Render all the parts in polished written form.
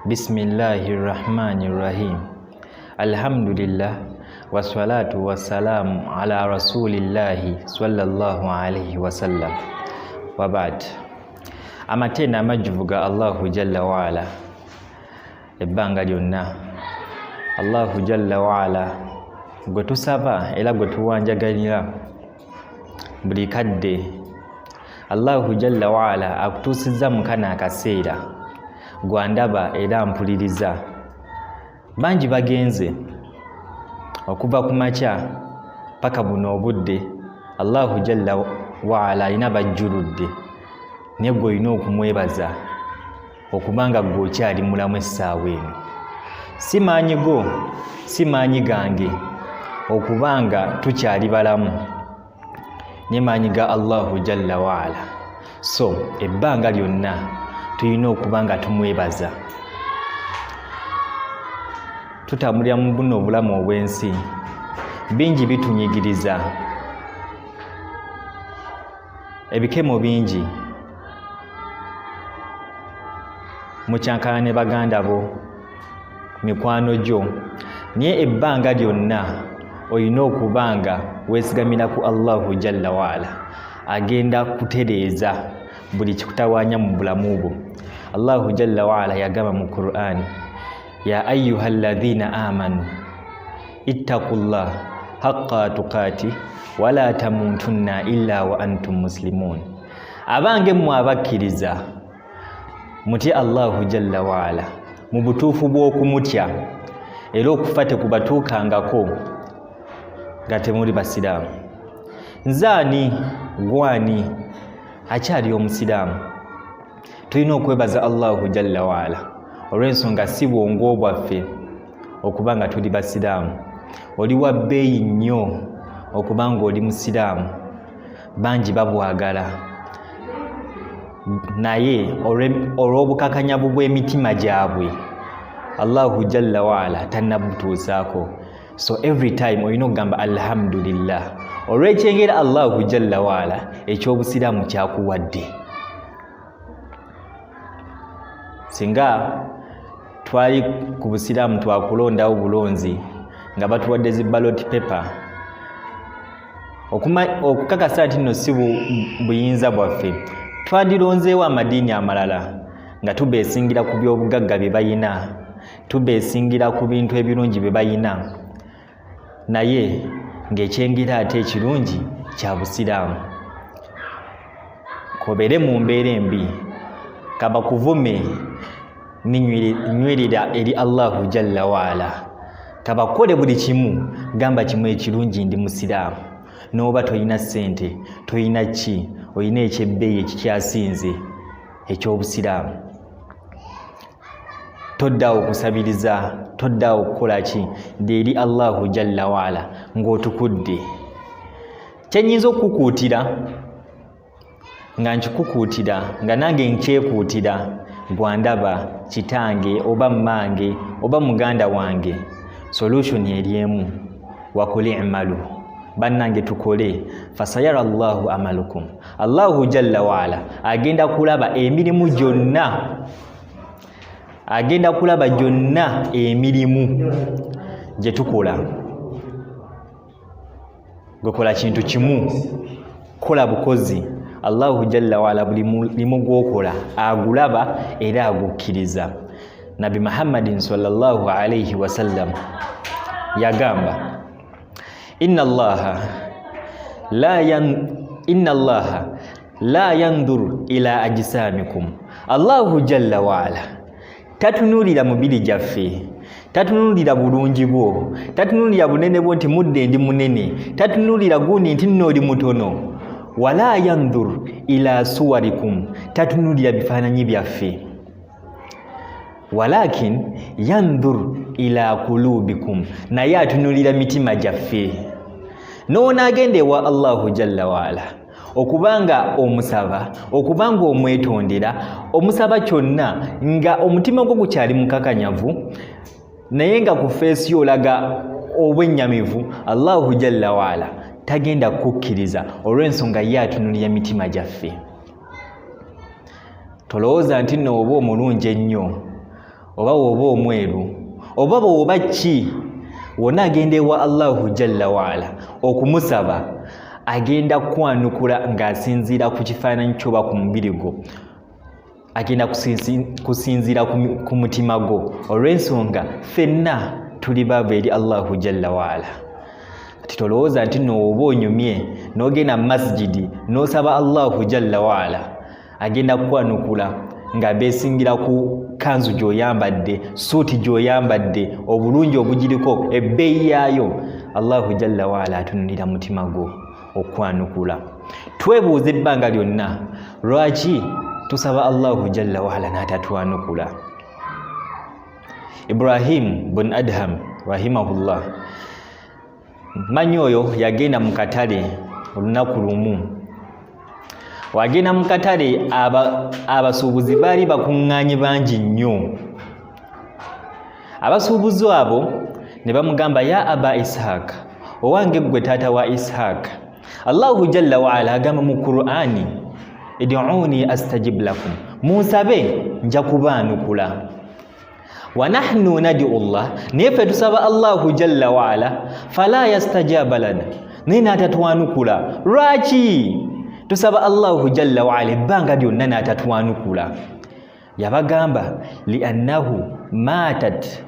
Bismillahi rahmani rahim. Alhamdulillah wassalatu wassalamu ala rasulillahi sallallahu alaihi wasallam wabad. Amatendo amajjuvu ga Allahu jalla waala ebbanga lyonna. Allahu jalla waala gwe tusaba era gwe tuwanjaganira buli kadde. Allahu jalla waala akutuusizza mu kano akaseera, gwandaba era mpuliriza. Bangi bagenze okuva ku makya paka buno obudde. Allahu jalla waala alina bajjuludde, naye gwe olina okumwebaza okubanga gwe okyali mulamu essaawa eno. Si maanyi go, si maanyi gange okubanga tukyali balamu, ne maanyi ga Allahu jalla waala. So ebbanga lyonna tulina okuba nga tumwebaza. Tutambulira mu buno obulamu obw'ensi, bingi bitunyigiriza, ebikemo bingi, mukyankana ne baganda bo, mikwano gyo, naye ebbanga lyonna olina okuba nga weesigamira ku Allahu jalla waala. Agenda kutereeza buli kikutawaanya mu bulamu bwo. Allahu jalla waala yagamba mu Qur'an, ya ayuha alladhina amanu ittaqullah haqqa tuqati wala tamutunna illa wa antum muslimun. Abange mmwe abakkiriza, mutye Allahu jalla waala mu butuufu bw'okumutya, era okufa tekubatuukangako nga temuli basiraamu. Nze ani gwani akyali omusiraamu? Tulina okwebaza Allahu jalla waala olw'ensonga si bwongo bwaffe okuba nga tuli basiraamu. Oli wa bbeeyi nnyo okuba nga oli musiraamu. Bangi babwagala, naye olw'obukakanyavu bw'emitima gyabwe Allahu jalla waala tannabutuusaako. So every time olina okugamba alhamdulillah olw'ekyengera Allahu jalla waala eky'obusiraamu kyakuwadde. Singa twali ku busiraamu twakulondawo bulonzi nga batuwadde zi ballot paper okukakasa nti nno si buyinza bwaffe, twandironzeewo amadiini amalala nga tubeesingira ku by'obugagga bye bayina, tubeesingira ku bintu ebirungi bye bayina, naye ng'ekyengera ate ekirungi kya busiraamu. Kobere mu mbeera embi, kabakuvume, nywerera eri Allahu jalla waala. Kabakole buli kimu, gamba kimu ekirungi, ndi musiraamu. N'oba tolina ssente, tolina ki, olina ekyebbeeyi ekikyasinze eky'obusiraamu. Toddaawo kusabiriza, toddaawo kukola ki, dda eri Allahu jalla waala ng'otukudde. Kyenyinza okukukuutira nga nkikukuutira nga nange nkyekuutira, gwandaba kitange oba mmange oba muganda wange, solution eri emu, wakul imalu, bannange tukole, fasayara Allahu amalukum. Allahu jalla waala agenda kulaba emirimu gyonna, agenda kulaba gyonna emirimu gye tukola. Gwekola kintu kimu, kola bukozi. Allahu jalla waala buli mulimu gwokola agulaba era agukkiriza. Nabi Muhammadin sallallahu alaihi wasallam yagamba, inna allaha la yandur ila ajsamikum. Allahu jalla waala tatunuulira mubiri gyaffe, tatunuulira bulungi bwo, tatunuulira bunene bwo nti mudde ndi munene, tatunuulira gundi nti nno oli mutono. Wala yandur ila suwarikum, tatunuulira bifaananyi byaffe, walakin yandur ila kulubikum, naye atunuulira mitima gyaffe. N'onaagenda ewa Allahu jalla waala okubanga omusaba, okubanga omwetondera, omusaba kyonna nga omutima gwo gukyali mukakanyavu, naye nga ku feesi yo olaga obwennyamivu, Allahu jalla waala tagenda kukukkiriza olw'ensonga ye atunulira mitima gyaffe. Tolowooza nti nno oba omulungi ennyo, Oba woba omweru oba bwoba ki, wonna agenda ewa Allahu jalla waala okumusaba, agenda kukwanukula ng'asinziira ku kifaananyi kyoba ku mubiri gwo, agenda kusinziira ku mutima gwo, olw'ensonga ffenna tuli baava eri Allahu jalla waala. Kati tolowooza nti nno oba onyumye n'ogenda mu masijidi n'osaba Allahu jalla waala agenda kukwanukula nga beesingira ku kanzu gy'oyambadde, suuti gy'oyambadde, obulungi obugiriko, ebbeeyi yaayo. Allahu jalla waala atunulira mutima gwo okwanukula. Twebuuza ebbanga lyonna lwaki tusaba Allahu jalla waala n'atatwanukula. Ibrahim bun Adham rahimahullah, manyi oyo yagenda mu katale olunaku lumu. Wagenda mu katale, abasuubuzi baali bakuŋŋaanye bangi nnyo. Abasuubuzi abo ne bamugamba, ya aba Ishaq, owange ggwe taata wa Ishaq, Allahu jalla waala agamba mu Qur'ani, id'uuni astajib lakum, munsabe nja kubaanukula. Wa nahnu nadi'u llah, naye ffe tusaba Allahu jalla waala, fala yastajaba lana, naye n'atatwanukula. Lwaki tusaba Allahu jalla waala ebbanga lyonna n'atatwanukula? Yabagamba, liannahu matat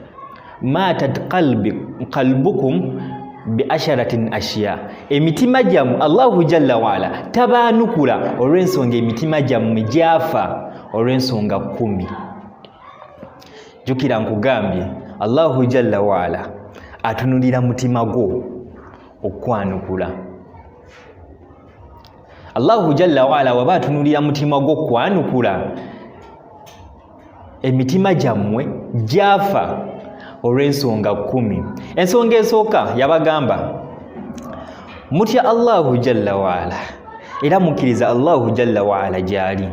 qalbukum bi asharatin ashiya, emitima gyammwe Allahu jalla waala tabaanukula olw'ensonga emitima gyammwe gyafa olw'ensonga 10. Jjukira nkugambye Allahu jalla waala atunulira mutima gwo okwanukula. Allahu jalla waala waba atunulira mutima gwo okwanukula, emitima gyammwe gyafa olw'ensonga 10. Ensonga esooka yabagamba, mutya Allahu jalla waala era mukkiriza Allahu jalla waala gy'ali,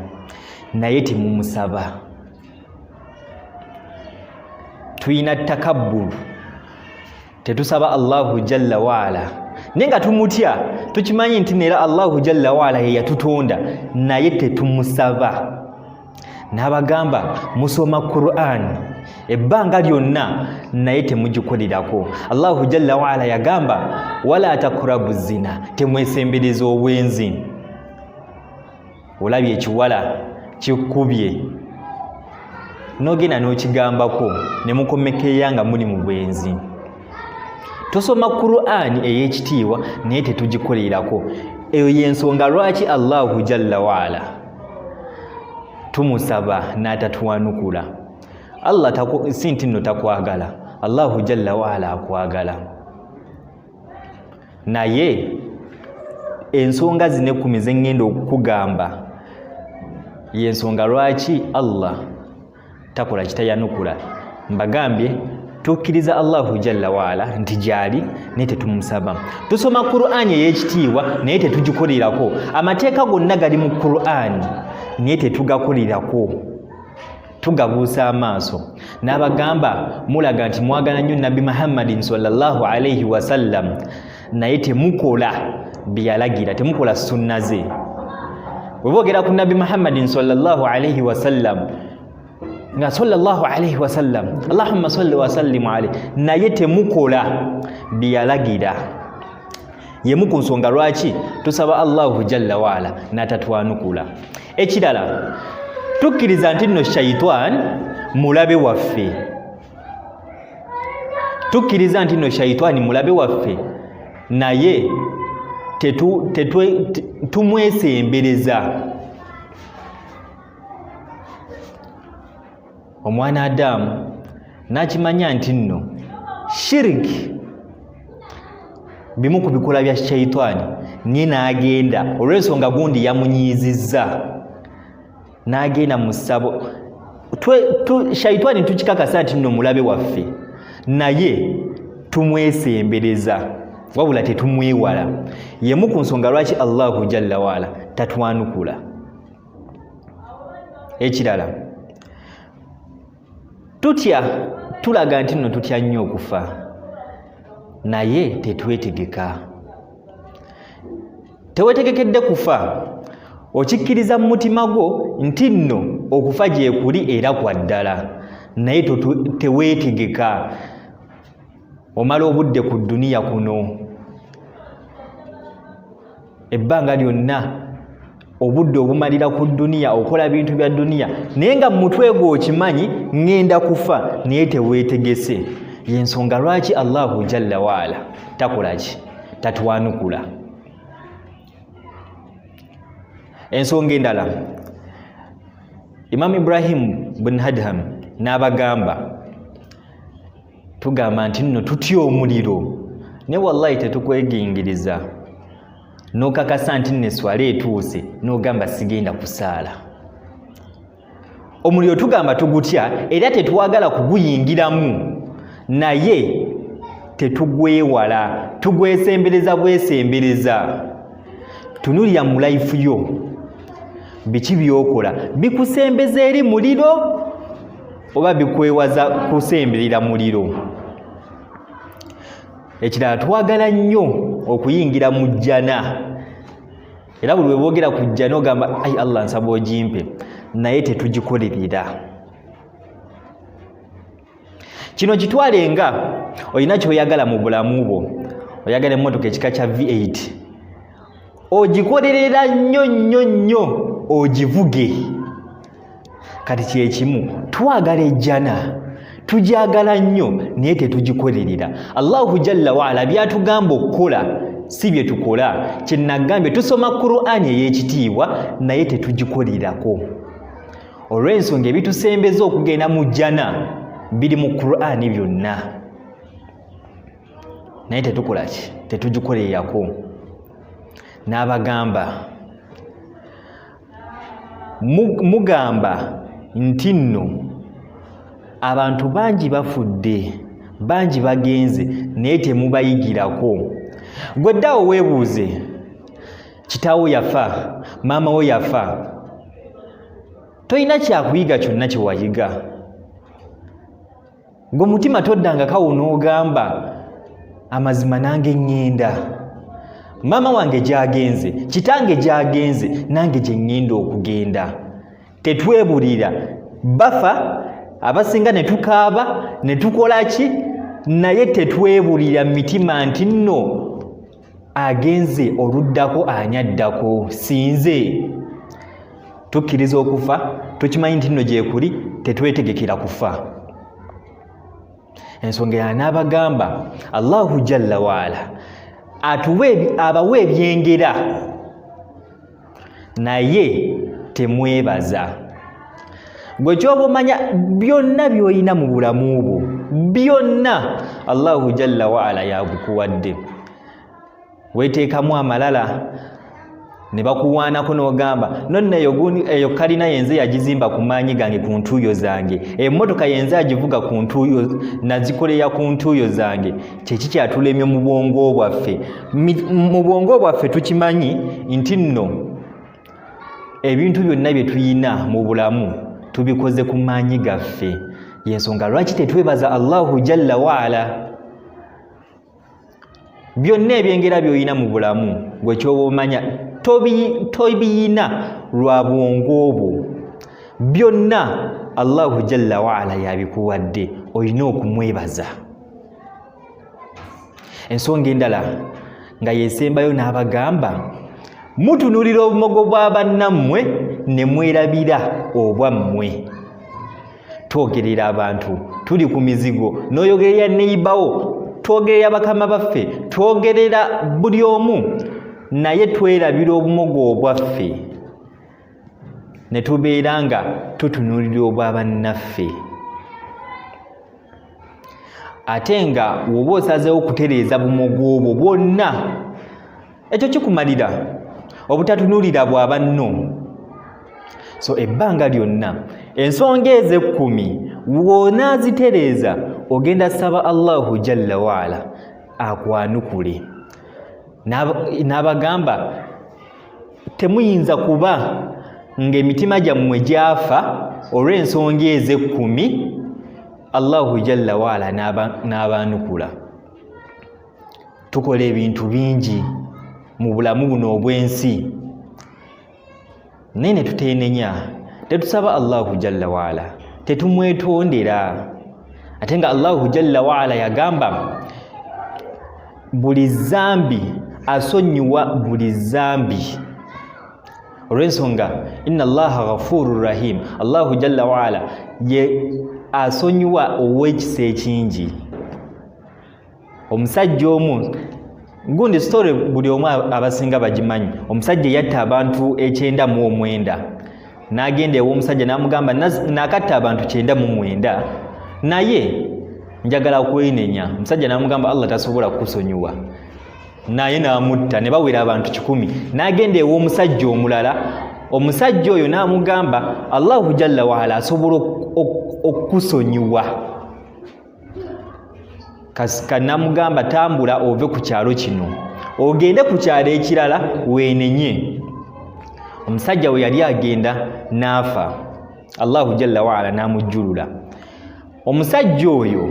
naye temumusaba. Tulina takabburu, tetusaba Allahu jalla waala, naye nga tumutya, tukimanyi nti neera Allahu jalla waala ye yatutonda, naye tetumusaba. N'abagamba, musoma Qur'an ebbanga lyonna naye temugikolerako. Allahu jalla waala yagamba, wala takrabu zina, temwesembereza obwenzi. Olabye ekiwala kikubye n'ogenda n'okigambako ne mukomekerera nga muli mu bwenzi. Tosoma Qur'an ey'ekitiibwa naye tetugikolerako. Eyo y'ensonga lwaki Allahu jalla waala tumusaba n'atatwanukula. Allah si nti nno takwagala, Allahu jalla waala akwagala, naye ensonga zino 10 ze ŋŋenda okukugamba y'ensonga lwaki Allah takola kitayanukula. Mbagambye tukkiriza Allahu jalla waala nti gyali naye tetumusaba. Tusoma Qur'ani ey'ekitiibwa naye tetugikolerako. Amateeka gonna gali mu Qur'ani naye tetugakolerako, tugabuusa amaaso. N'abagamba, mulaga nti mwagala nnyo Nabbi Muhammadin sallallahu alaihi wasallam, naye temukola bye yalagira, temukola sunna ze. Bwe boogera ku Nabbi Muhammadin sallallahu alaihi wasallam nga sallallahu alaihi wasallam, Allahumma salli wa sallim alaihi, naye temukola bye yalagira. Yemu ku nsonga lwaki tusaba Allahu jalla waala n'atatwanukula. Ekirala, tukkiriza nti nno shaitan mulabe waffe, tukkiriza nti nno shaitani mulabe waffe, naye tumwesembereza. Omwana Adamu n'akimanya nti nno shiriki bimu ku bikolwa bya shaitani, naye n'agenda olw'ensonga gundi yamunyiizizza n'agenda mu ssabo. Shaitani tukikakasa nti nno mulabe waffe, naye tumwesembereza wabula tetumwewala. Yemu ku nsonga lwaki Allahu jalla waala tatwanukula. Ekirala, tutya, tulaga nti nno tutya nnyo okufa, naye tetwetegeka. Tewetegekedde kufa, okikkiriza mu mutima gwo nti nno okufa gyekuli era kwa ddala, Naye teweetegeka, omala obudde ku duniya kuno ebbanga lyonna, obudde obumalira ku duniya, okola bintu bya duniya, naye nga mu mutwe gwo okimanyi ŋŋenda kufa, naye teweetegese. Yensonga lwaki Allahu jalla waala takola ki? Tatwanukula. Ensonga endala, Imam Ibrahim bin Hadham n'abagamba, tugamba nti nno tutya omuliro, naye wallahi tetukwegingiriza n'okakasa nti nno eswala etuuse n'ogamba sigenda kusaala. Omuliro tugamba tugutya era tetwagala kuguyingiramu, naye tetugwewala, tugwesembereza bwesembereza. Tunulira mu life yo, biki by'okola bikusembeza eri muliro oba bikwewaza kusemberera muliro? Ekirala, twagala nnyo okuyingira mu jjana, era buli lwe boogera ku jjana ogamba ai Allah nsaba ogimpe, naye tetugikolerera. Kino kitwale nga olina ky'oyagala mu bulamu bwo, oyagala emmotoka ekika kya V8, ogikolerera nnyo nnyo nnyo ogivuge. Kati kyekimu, twagala ejjana, tugyagala nnyo, naye tetugikolerera. Allahu jalla waala byatugamba okukola si bye tukola. Kye nagambye, tusoma Qur'ani ey'ekitiibwa naye tetugikolerako, olw'ensonga ebitusembeza okugenda mu jjana biri mu Qur'ani byonna, naye tetukola ki? Tetugikolererako. N'abagamba, mugamba nti nno abantu bangi bafudde, bangi bagenze, naye temubayigirako. Gwe ddaawo weebuuze, kitaawo yafa, maama wo yafa, tolina kyakuyiga kyonna kye wayiga. Gwe mutima toddangakawo n'ogamba amazima nange ŋŋenda, maama wange gy'agenze, kitange gy'agenze, nange gye ŋŋenda okugenda. Tetwebulira, bafa abasinga ne tukaaba ne tukola ki, naye tetwebulira mitima nti nno agenze oluddako anyaddako sinze. Tukkiriza okufa, tukimanyi nti nno gyekuli, tetwetegekera kufa. Ensonga yanaabagamba Allahu jalla waala atuwe abawe ebyengera, naye temwebaza. Gwe kyoba omanya byonna by'olina mu bulamu bwo byonna Allahu jalla waala yabikuwadde. Weeteekamu amalala ne bakuwaanako n'ogamba nonna eyo kalina yenze yagizimba ku maanyi gange, ku ntuuyo zange, emmotoka yenze agivuga ku ntuuyo, nazikolera ku ntuuyo zange. Kyeki kyatulemye mu bwongo bwaffe? Mu bwongo bwaffe tukimanyi nti nno ebintu byonna bye tuyina mu bulamu tubikoze ku maanyi gaffe. Yensonga lwaki tetwebaza Allahu jalla waala. Byonna ebyengera by'olina mu bulamu gwe kyoba omanya tobiyina lwa bwongo bwo, byonna Allahu jalla waala yabikuwadde, olina okumwebaza. Ensonga endala nga yesembayo n'abagamba, mutunuulira obumogo bwa bannammwe ne mwerabira obwammwe. Twogerera abantu, tuli ku mizigo, n'oyogerera neibawo, twogerera bakama baffe, twogerera buli omu, naye twerabira obumogo obwaffe ne tubeera nga tutunuulira obwa bannaffe. Ate nga woba osazeewo okutereeza bumogo obwo bwonna, ekyo kikumalira obutatunuulira bwa banno. So ebbanga lyonna ensonga ezo ekkumi w'onaazitereeza, ogenda saba Allahu jalla waala akwanukule. N'abagamba temuyinza kuba ng'emitima gyammwe gyafa olw'ensonga ezo ekkumi, Allahu jalla waala n'abaanukula. Tukola ebintu bingi mu bulamu buno obw'ensi, naye ne tuteenenya, tetusaba Allahu jalla waala, Tetumwetondera. Ate nga Allahu jalla waala yagamba buli zambi asonyiwa buli zambi, olw'ensonga inna Allaha ghafuru rahim, Allahu jalla waala ye asonyiwa ow'ekisa ekingi. Omusajja omu gundi story buli omu abasinga bagimanyi, omusajja eyatta abantu 99 n'agenda ew'omusajja n'amugamba nakatta abantu 99 naye njagala kwenenya. Omusajja n'amugamba Allah tasobola kukusonyiwa, naye n'amutta ne bawera abantu 100. N'agenda ew'omusajja omulala, omusajja oyo n'amugamba Allahu jalla waala asobola okukusonyiwa. Kasika namugamba tambula ove ku kyalo kino ogende ku kyalo ekirala weenenye. Omusajja we yali agenda n'afa, Allahu jalla waala n'amujjulula. Omusajja oyo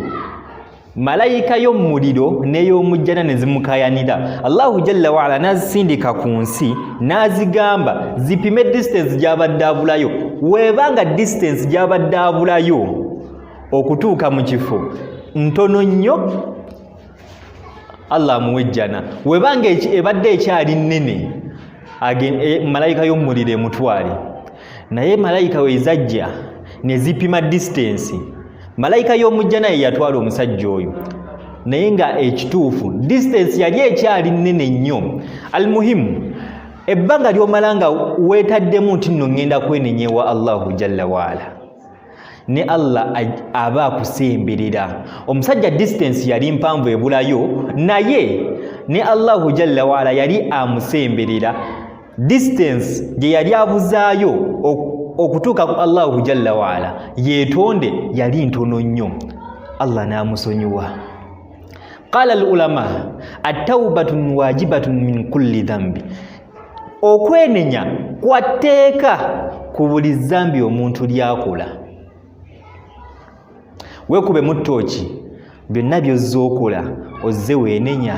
malayika y'omuliro n'ey'omujjana ne zimukayanira. Allahu jalla waala n'azisindika ku nsi n'azigamba zipime distance gy'abadde abulayo. Weebanga distance gy'abadde abulayo okutuuka mu kifo ntono nnyo, Allah amuwa ejjana. Webanga ebadde ekyali nnene, malayika y'omuliro emutwale. Naye malayika wezajja ne zipima distance, malayika y'omujjana ye yatwala omusajja oyo, naye nga ekituufu distance yali ekyali nnene nnyo. Almuhimu, ebbanga ly'omala nga weetaddemu nti nno ŋŋenda kwenenya ewa Allahu jalla waala, ne Allah aba akusemberera. Omusajja distance yali mpanvu ebulayo, naye ne Allahu jalla waala yali amusemberera. Distance gye yali abuzaayo okutuuka ku Allahu jalla waala yeetonde yali ntono nnyo, Allah n'amusonyiwa. Qala al ulama at-tawbatun wajibatun min kulli dhambi, okwenenya kwatteeka ku buli zambi omuntu ly'akola. Weekube mu ttooki, byonna by'ozze okola ozze weenenya.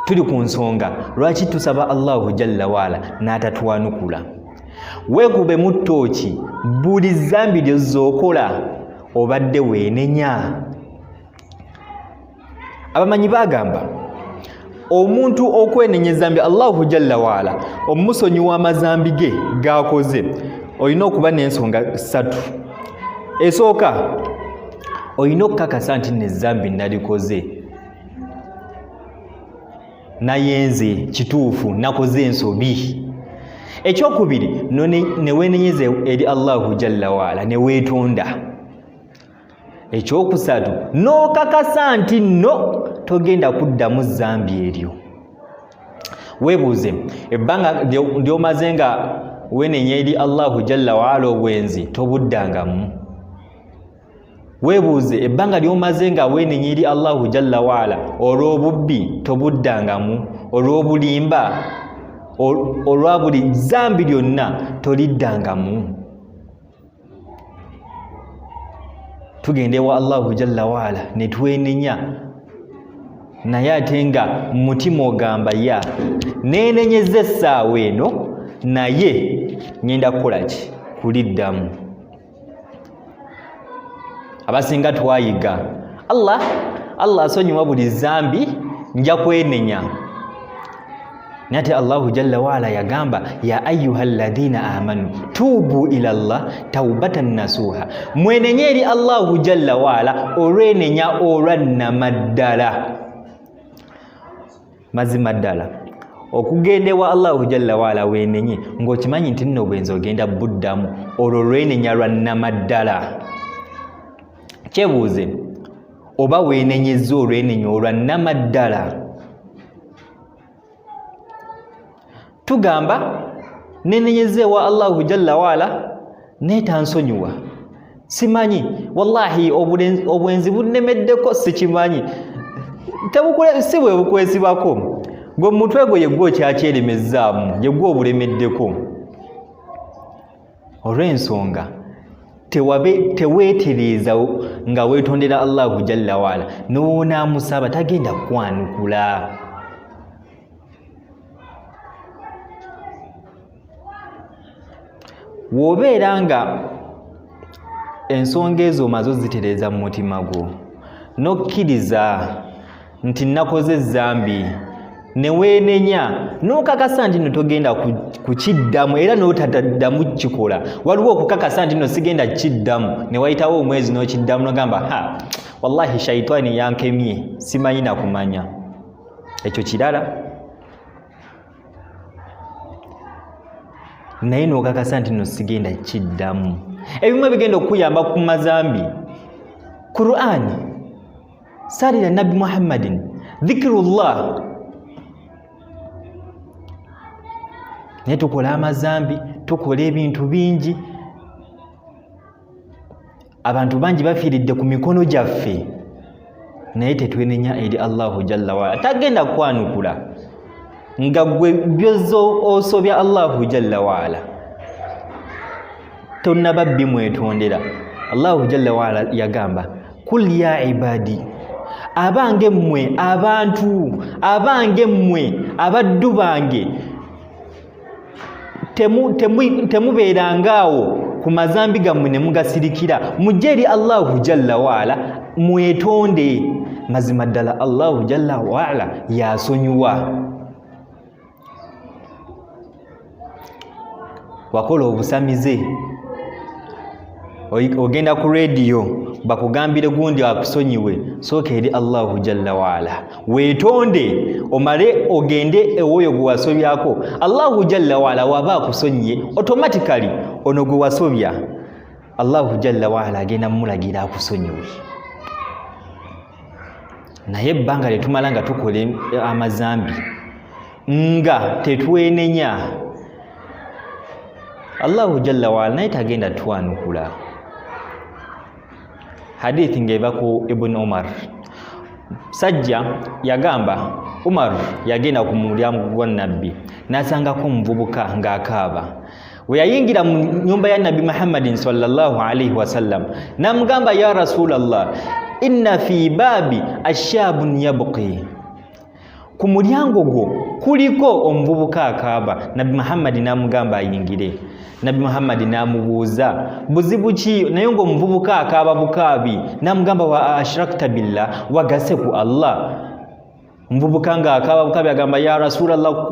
Tuli ku nsonga lwaki tusaba Allahu jalla waala n'atatwanukula. Weekube mu ttooki, buli zambi ly'ozze okola obadde weenenya. Abamanyi bagamba omuntu okwenenya ezambi Allahu jalla waala omusonyiwa amazambi ge g'akoze, olina okuba n'ensonga 3. Esooka, olina okukakasa nti n'ezambi nalikoze, naye nze kituufu nakoze ensobi. Ekyokubiri, ne weenenyeza eri Allahu jalla waala ne weetonda. Ekyokusatu, n'okakasa nti nno togenda kuddamu zambi eryo. Weebuuze ebbanga ly'omaze nga weenenya eri Allahu jalla waala obwenzi tobuddangamu. Weebuuze ebbanga ly'omaze nga weenenya eri Allahu jalla waala olw'obubbi tobuddangamu, olw'obulimba, olwa buli zambi lyonna toliddangamu. Tugenda ewa Allahu jalla waala ne twenenya, naye ate nga mutima ogamba ya neenenyeza essaawa eno, naye ngenda kukola ki? Kuliddamu. Abasinga twayiga Allah asonyiwa buli zambi, nja kwenenya. Naye ate Allahu jalla waala yagamba ya ayuha alladhina amanu tuubu ila Allah taubatan nasuha, mwenenye eri Allahu jalla waala olwenenya olwa nnamaddala. Mazima ddala okugenda ewa Allahu jalla waala weenenye ng'okimanyi nti nno obwenzi ogenda buddamu, olwo lwenenya lwa nnamaddala. Kyebuuze oba weenenyezza olwenenya olwa nnamaddala. Tugamba nenenyezza ewa Allahu jalla waala naye tansonyiwa, simanyi wallahi obwenzi bunnemeddeko, sikimanyi, si bwe bukwesibako gwe mutwe gwe yeggwe okyakyeremezzaamu, yeggwe obulemeddeko olw'ensonga teweetereeza nga weetondera Allahu jalla waala, n'onaamusaba tagenda kukwanukula. Bw'obeera nga ensonga ezo omaze ozitereeza mu mutima gwo, n'okkiriza nti nakoze ezambi, ne weenenya, n'okakasa nti no togenda kukiddamu era n'otaddamu kukikola. Waliwo okukakasa nti no sigenda kukiddamu, ne wayitawo omwezi n'okiddamu n'ogamba ha, wallahi shaitaani yankemye, simanyi na kumanya. Ekyo kirala. Naye n'okakasa nti no sigenda kukiddamu. Ebimu ebigenda okukuyamba ku mazambi, Qur'ani, salira Nabbi Muhammadin, dhikirullah. Naye tukola amazambi, tukola ebintu bingi, abantu bangi bafiiridde ku mikono gyaffe, naye tetwenenya eri Allahu jalla waala. Tagenda kwanukula nga gwe byozza osobya Allahu jalla waala, tonnaba bimwetondera. Allahu jalla waala yagamba, kul ya ibadi, abange mmwe abantu, abange mmwe abaddu bange, temubeeranga awo ku mazambi gammwe ne mugasirikira, mujje eri Allahu jalla waala mwetonde. Mazima ddala Allahu jalla waala yasonyiwa. Wakola obusamize, ogenda ku rediyo bakugambire gundi akusonyiwe, sooka eri Allahu jalla waala weetonde, omale ogende ewoyo gwe wasobyako. Allahu jalla waala waba akusonyiye automatically ono gwe wasobya Allahu jalla waala agenda mulagira akusonyiwe. Naye ebbanga lye tumala nga tukola amazambi nga tetwenenya, Allahu jalla waala naye tagenda twanukula. Hadithi ng'eva ku Ibn Umar, sajja yagamba Umar yagenda ku mulyango gwa Nabbi n'asangako omuvubuka ng'akaaba. We yayingira mu nyumba ya Nabbi Muhammadin sallallahu alaihi wasallam n'amugamba, ya Rasulallah, inna fi baabi ashabun yabqi, ku mulyango gwo kuliko omuvubuka akaaba. Nabbi Muhammadi n'amugamba ayingire. Nabbi Muhammadi n'amubuuza buzibu ki, naye ng'omuvubuka akaaba bukaabi. N'amugamba wa ashrakta billah, wagase ku Allah. Omuvubuka ng'akaaba bukaabi agamba, ya Rasulallah,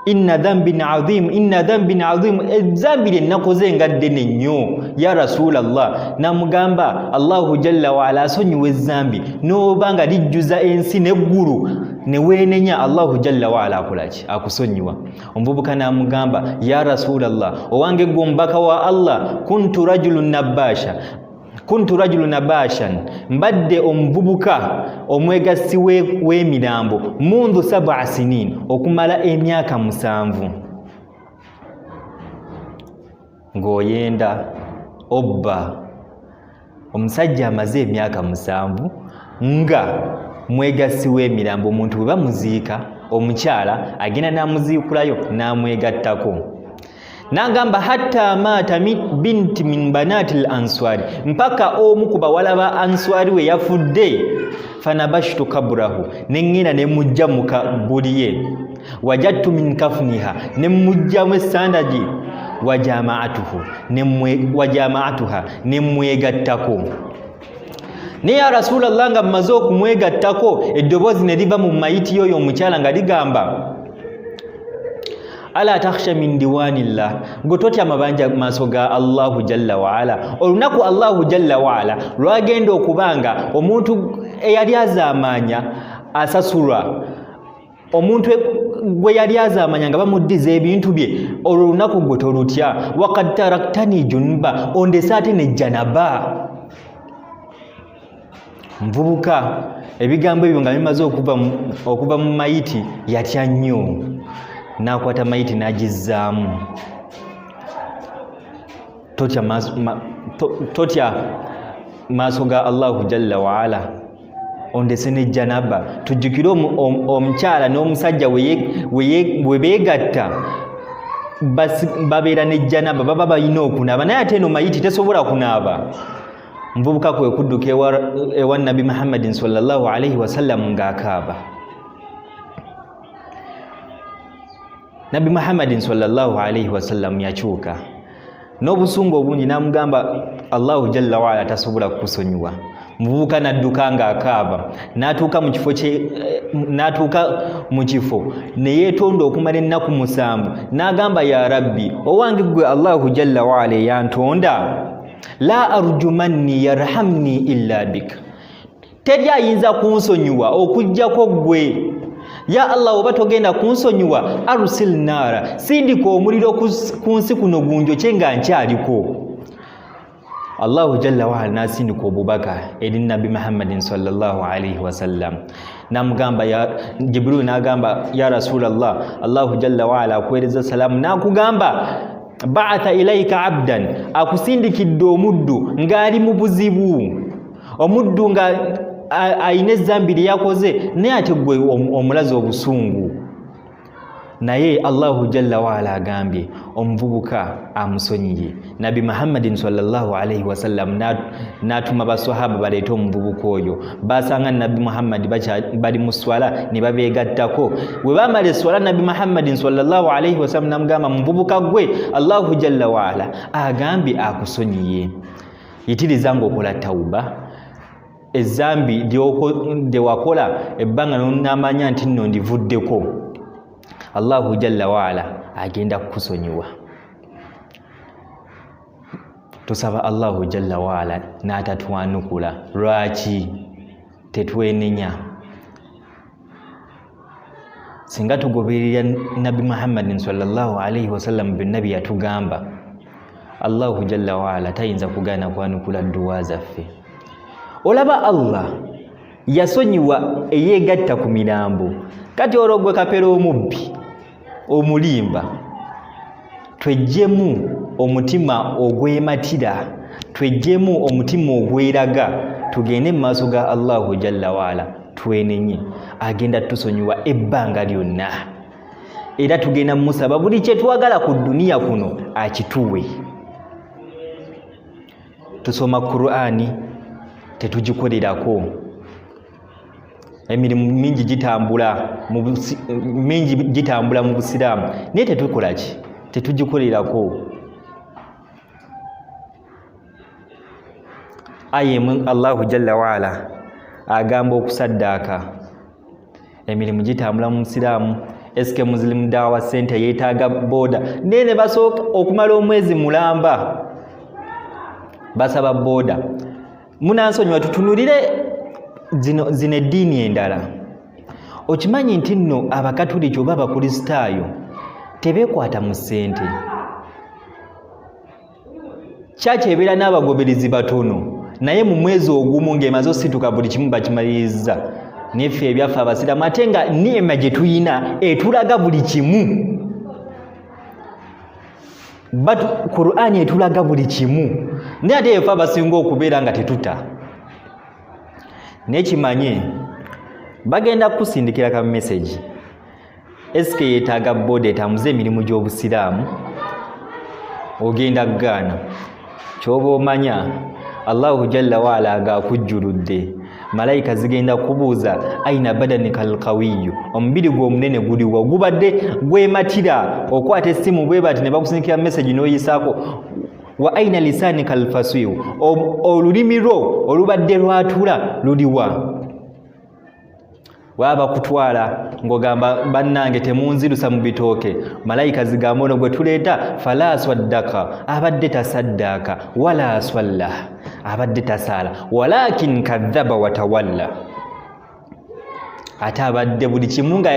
inna dhambin adhim, inna dhambin adhim, ezambi lye nakoze nga ddene nnyo ya Rasulallah. N'amugamba Allahu jalla waala asonyiwa ezambi n'oba nga lijjuza ensi n'eggulu, ne weenenya, Allahu jalla waala akolaki? Akusonyiwa. Omuvubuka n'amugamba, ya Rasulallah, owange ggwe omubaka wa Allah, kuntu rajulun nabasha, kuntu rajulu nabashan, mbadde omuvubuka omwegassi w'emirambo mundhu 7 sinin, okumala emyaka 7, ng'oyenda obba. Omusajja amaze emyaka 7 nga mwegassi w'emirambo. Omuntu bwe bamuziika, omukyala agenda n'amuziikulayo n'amwegattako. N'agamba hatta maata binti min banati l answari, mpaka omu ku bawala ba answari we yafudde. Fanabashtu kaburahu, ne ŋŋenda ne mujja mu kabuli ye. Wajattu min kafniha, ne mujjamu essanda gye. Wajamaatuha, ne mwegattako. Naye ya Rasulallah, nga mmaze okumwegattako, eddoboozi ne liva mu mayiti y'oyo omukyala nga ligamba, ala takhsha min diwanillah, gwe totya amabanja maaso ga Allahu jalla waala. Olunaku Allahu jalla waala lwagenda okubanga omuntu eyali azaamaanya asasulwa, omuntu gwe yali azaamanya nga bamuddiza ebintu bye, olwo olunaku gwe tolutya? Wakad taraktani junuba, ondese ate ne janaba. Nvubuka ebigambo ebyo nga bimaze okuva mu mayiti, yatya nnyo, n'akwata mayiti n'agizzaamu. Totya maaso ga Allahu jalla waala, ondese ne janaba. Tujjukire omukyala n'omusajja we beegatta babeera ne janaba, baba balina okunaaba, naye ate eno mayiti tesobola kunaaba. Nvubuka kwe kudduka ewa Nabbi Muhammadin sallallahu alaihi wasallam ng'akaaba. Nabbi Muhammadin sallallahu alaihi wasallam yakyuka N'obusungu obungi n'amugamba Allahu jalla waala tasobola kukusonyiwa. Muvubuka n'adduka ng'akaaba, n'atuuka mu kifo kye, n'atuuka mu kifo ne yeetonda okumala ennaku 7, n'agamba ya Rabbi, owange ggwe Allahu jalla waala eyantonda, la arjumanni yarhamni illa bik, teri ayinza kunsonyiwa okuggyako ggwe. Ya Allah, oba togenda kunsonyiwa, arsil nara, sindika omuliro ku nsi kuno gunjokye nga nkyaliko. Allahu jalla waala n'asindika obubaka eri Nabbi Muhammadin sallallahu alaihi wasallam, n'amugamba ya Jibril, n'agamba ya Rasulallah, Allahu jalla waala akuweereza salaamu, n'akugamba ba'atha ilaika abdan, akusindikidde omuddu ng'ali mu buzibu, omuddu nga ayina ezzambi lye yakoze, naye ate ggwe omulaze obusungu. Naye Allahu jalla waala agambye omuvubuka amusonyiye. Nabbi Muhammadin sallallahu alaihi wasallam n'atuma baswahaba baleete omuvubuka oyo. Basanga Nabbi Muhammad bali mu swala ne babeegattako. Bwe baamala eswala, Nabbi Muhammadin sallallahu alaihi wasallam n'amugamba, muvubuka ggwe, Allahu jalla waala agambye akusonyiye, yitiriza ng'okola tawuba, ezzambi lye wakola ebbanga n'amanya nti nno ndivuddeko, Allahu jalla waala agenda kukusonyiwa. Tusaba Allahu jalla waala n'atatwanukula. Lwaki tetwenenya? Singa tugoberera Nabbi Muhammadin sallallahu alaihi wasallam byonna bye yatugamba, Allahu jalla waala tayinza kugaana kwanukula dduwa zaffe. Olaba Allah yasonyiwa eyeegatta ku mirambo, kati olwo gwe kapera omubbi omulimba, tweggyemu omutima ogwematira, tweggyemu omutima ogweraga, tugende mu maaso ga Allahu jalla waala twenenye, agenda tusonyiwa ebbanga lyonna. Era tugenda musaba buli kye twagala ku duniya kuno akituwe. Tusoma Qur'ani tetugikolerako, emirimu mingi gitambula mu Busiraamu, naye tetukola ki? Tetugikolerako. Aya emu Allahu jalla waala agamba okusaddaaka, emirimu gitambula mu Busiraamu. SK Muslim Dawa Center yeetaaga boda, naye ne basooka okumala omwezi mulamba basaba boda. Munansonyiwa, tutunulire zino eddiini endala. Okimanyi nti nno Abakatuliki oba Abakristaayo tebeekwata mu ssente. Kyaki ebeera n'abagoberezi batono, naye mu mwezi ogumu ng'emaze osituka buli kimu bakimaliriza. Neffe ebyaffe Abasiraamu, ate nga niema gye tuyina etulaga buli kimu, but Qur'ani etulaga buli kimu, naye ate efe abasinga okubeera nga tetuta. Nekimanye bagenda kukusindikira ka message, SK yeetaaga boda etambuze emirimu gy'Obusiraamu, ogenda kugaana. Ky'oba omanya Allahu jalla waala ng'akujjuludde, malayika zigenda kubuuza aina badanika alqawiyu, omubiri gwe omunene guliwa, gubadde gwematira okwata essimu bwe bati ne bakusindikira message n'oyisaako, wa aina lisanika alfasihu, olulimi lwo olubadde lwatula luliwa. Baba bakutwala ng'ogamba bannange temunzirusa mu bitooke, malayika zigamba ono gwe tuleeta fala swaddaka, abadde tasaddaaka, wala swalla, abadde tasaala, walakin kadhaba watawalla, ate abadde buli kimu nga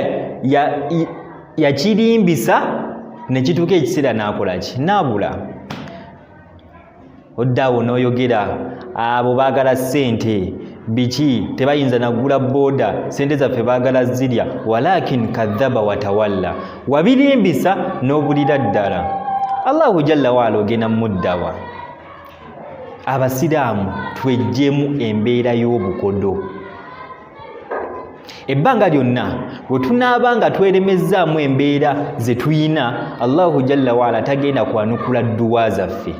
yakirimbisa ne kituuka ekiseera n'akola ki? N'abula. Oddaawo n'oyogera abo baagala ssente biki, tebayinza nagula boda, ssente zaffe baagala zirya, walakin kadhaba watawalla, wabirimbisa n'obulira ddala. Allahu jalla waala ogenda muddawa. Abasiraamu tweggyemu embeera y'obukodo. Ebbanga lyonna bwe tunaaba nga tweremezzaamu embeera ze tuyina, Allahu jalla waala tagenda kwanukula dduwa zaffe.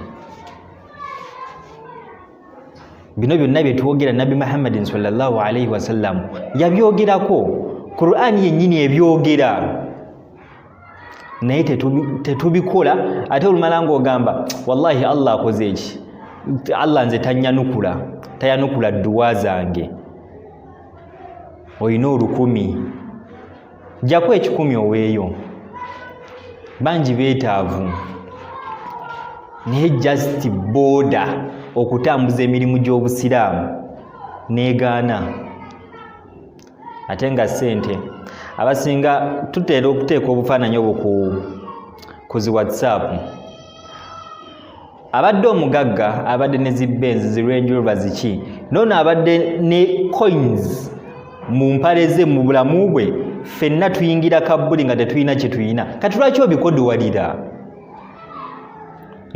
Bino byonna bye twogera Nabbi Muhammadin sallallahu alaihi wasallam yabyogerako, Qur'ani yennyini ebyogera. Naye tetubikola, ate olumala ng'ogamba wallahi Allah akoze eki, Allah nze tanyanukula, tayanukula dduwa zange. Olina 1000, jjako 1,000 oweeyo. Bangi beetaavu, naye just boda okutambuza emirimu gy'obusiraamu negaana. Ate nga ssente abasinga tutera okuteeka obufaananyi obwo ku zi WhatsApp. Abadde omugagga abadde ne zi Benz, zi Range Rover, ziki, nono abadde ne coins mu mpale ze mu bulamu bwe. Ffenna tuyingira kabbuli nga tetulina kye tulina. Kati lwaki obikodowalira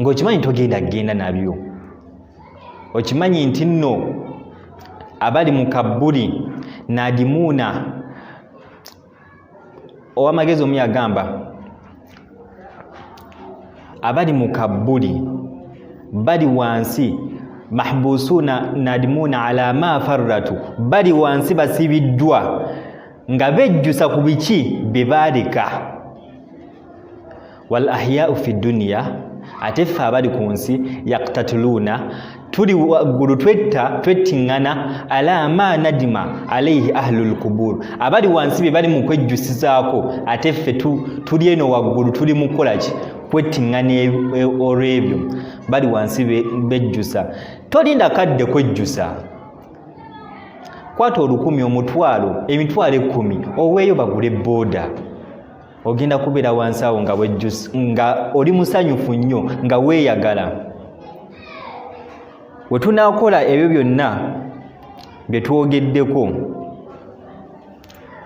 ng'okimanyi togenda kugenda nabyo? Okimanyi nti nno abali mu kabbuli nadimuuna. Ow'amagezi omu yagamba abali mu kabbuli bali wansi mahbusuuna nadimuuna ala ma farratu, bali wansi basibiddwa nga bejjusa ku biki bye baaleka. Wal ahyau fi duniya, ate ffe abali ku nsi yaktatuluuna, tuli waggulu twetta twettiŋŋana ala ma nadima alaihi ahlul kubur, abali wansi be bali mu kwejjusizaako, ate ffe tuli eno waggulu tuli mu kukola ki? Kwettiŋŋana olw'ebyo bali wansi bejjusa. Tolinda kadde kwejjusa, kwata 1,000, 5,000, emitwalo 10 oweeyo bagule booda. Ogenda kubeera wansi awo nga wejjusa, nga oli musanyufu nnyo, nga weeyagala. We tunaakola ebyo byonna bye twogeddeko,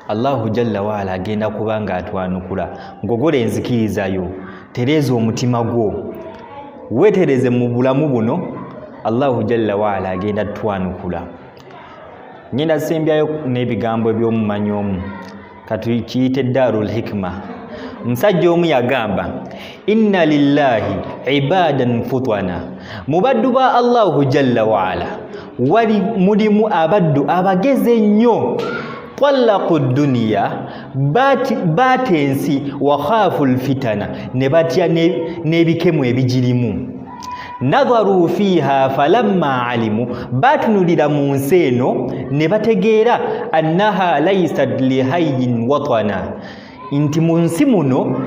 Allahu jalla waala agenda kuba nga atwanukula. Ngogola enzikirizayo, tereeza omutima gwo, weetereze mu bulamu buno, Allahu jalla waala agenda twanukula. Ngenda sembyayo n'ebigambo eby'omumanyi omu, katukiyite Darul Hikma. Omusajja omu yagamba inna lillahi ibadan futwana, mu baddu ba Allahu jalla waala wali mulimu abaddu abagezi ennyo. Talaqu duniya, baata ensi, wa khafu lfitana, ne batya n'ebikemu ebigirimu. Nadharu fiiha falamma alimu, baatunulira mu nsi eno ne bategeera annaha laisat lihayyin watana, nti mu nsi muno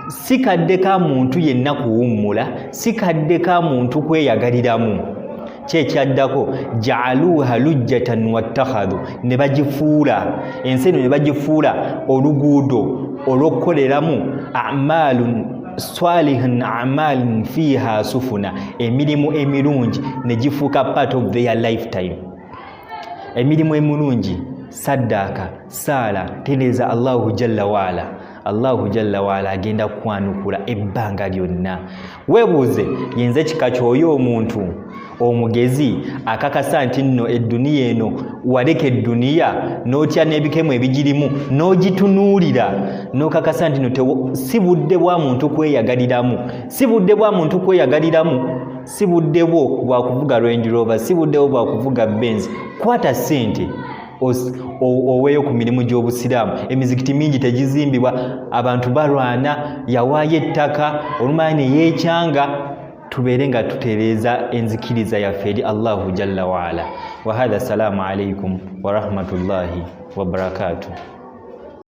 si kadde ka muntu yenna kuwummula, si kadde ka muntu kweyagaliramu. Kyekyaddako jaaluha lujjatan wattakhadhu, ne bagifuula ensi eno, ne bagifuula oluguudo olw'okukoleramu amalun salihan, amalun fiha sufuna, emirimu emirungi ne gifuuka part of their lifetime. Emirimu emirungi, saddaaka, saala, tereeza Allahu jalla waala. Allahu jalla waala agenda kwanukula ebbanga lyonna. Weebuuze, yenze kika ky'oyo omuntu omugezi akakasa nti nno edduniya eno waleka edduniya n'otya n'ebikemu ebigirimu, n'ogitunuulira n'okakasa nti nno si budde bwa muntu kweyagaliramu, si budde bwa muntu kweyagaliramu, si budde bwo bwa kuvuga Range Rover, si budde bwo bwa kuvuga Benz. Kwata ssente oweeyo ku mirimu gy'obusiraamu. Emizikiti mingi tegizimbibwa, abantu balwana, yawaayo ettaka olumala ne yeekyanga. Tubeere nga tutereeza enzikiriza yaffe eri Allahu jalla waala. Wahadha, assalamu alaikum warahmatullahi wabarakatuh.